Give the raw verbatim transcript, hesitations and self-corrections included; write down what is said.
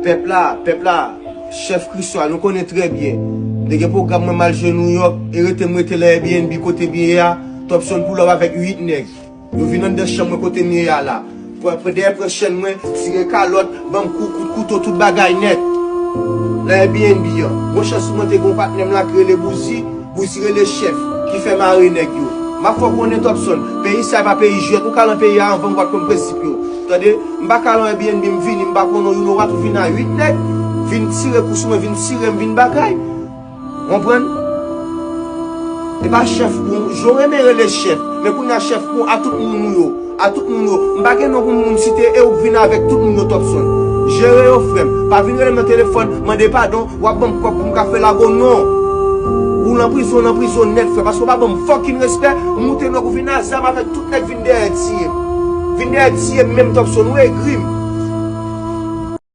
Pèp la, pèp la, chèf Kriswa, nou konnen trè byen. M te gen pwogram mwen m al jwe New York, e rete m rete nan Airbnb kote m ye a, Topson pull up avèk uit nèg. Yo vin anndan chanm mwen kote m ye a la. Pran, pran dèyè pran chèn mwen, tire kalòt, ban m kou, kout kouto, tout bagay nèt. Nan Airbnb an. Bon chans mwen te gen yon patnè m la ki rele Bouzi, Bouzi rele chèf, ki fè mare nèg yo. M ap fè w konnen Topson, peyi sa e pa peyi jwèt, ou ka lan peyi a anvan m pa t konn prensip yo. Tande, m pa ka lan Airbnb m vini, m pa konnen w, you know what, ou vin a uit nèg, vin tire kou sou mwen, vin tire m, vin bagay. Konprann? E pa chèf pou, jan w renmen rele chèf, men kounye a chèf pou a tout moun ou yo, a tout moun yo. M pa gen non pou moun site e ou vin avèk tout moun yo Topson. Jere yo frè m, pa vin rele m nan telefòn, mande padon, w ap ban m kòb pou m ka fè lago non. Ou lan prizon, lan prizon nèt frè, paske w pa ban m fucking respè, ou moute nòg ou vin a zam avèk tout nèg vin dèyè tiye m. Vin dèyè tiye m menm Topson, ou egri m.